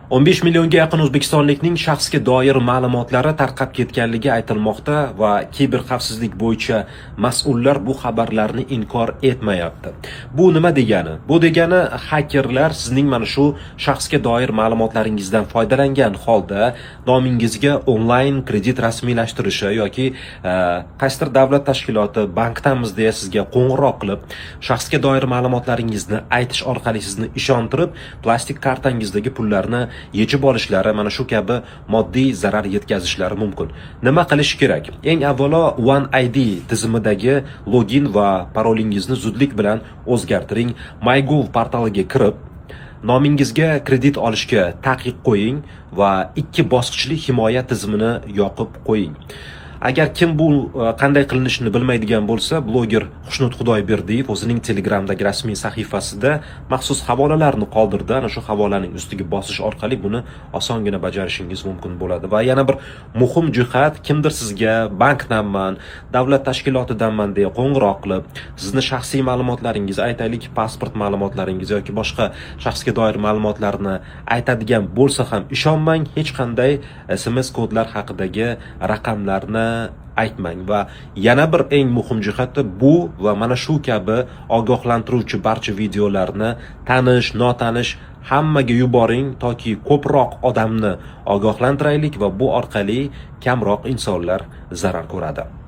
15 millionga yaqin o'zbekistonlikning shaxsga doir ma'lumotlari tarqab ketganligi aytilmoqda va kiber xavfsizlik bo'yicha mas'ullar bu xabarlarni inkor etmayapti. Bu nima degani? Bu degani, xakerlar sizning mana shu shaxsga doir ma'lumotlaringizdan foydalangan holda nomingizga onlayn kredit rasmiylashtirishi yoki qaysidir davlat tashkiloti, bankdanmiz deya sizga qo'ng'iroq qilib, shaxsga doir ma'lumotlaringizni aytish orqali sizni ishontirib, plastik kartangizdagi pullarni yechib olishlari, mana shu kabi moddiy zarar yetkazishlari mumkin. Nima qilish kerak? Eng avvalo One ID tizimidagi login va parolingizni zudlik bilan o'zgartiring. MyGov portaliga kirib, nomingizga kredit olishga taqiq qo'ying va ikki bosqichli himoya tizimini yoqib qo'ying. Agar kim bu qanday qilinishini bilmaydigan bo'lsa, bloger Xushnud Xudoyberdiyev o'zining Telegramdagi rasmiy sahifasida maxsus havolalarni qoldirdi. Ana shu havolaning ustiga bosish orqali buni osongina bajarishingiz mumkin bo'ladi. Va yana bir muhim jihat: kimdir sizga bankdanman, davlat tashkilotidanman deya qo'ng'iroq qilib, sizni shaxsiy ma'lumotlaringiz, aytaylik, pasport ma'lumotlaringiz yoki boshqa shaxsga doir ma'lumotlarni aytadigan bo'lsa ham ishonmang, hech qanday SMS kodlar haqidagi raqamlarni aytmang. Va yana bir eng muhim jihati, bu va mana shu kabi ogohlantiruvchi barcha videolarni tanish, notanish, hammaga yuboring, toki ko'proq odamni ogohlantiraylik va bu orqali kamroq insonlar zarar ko'radi.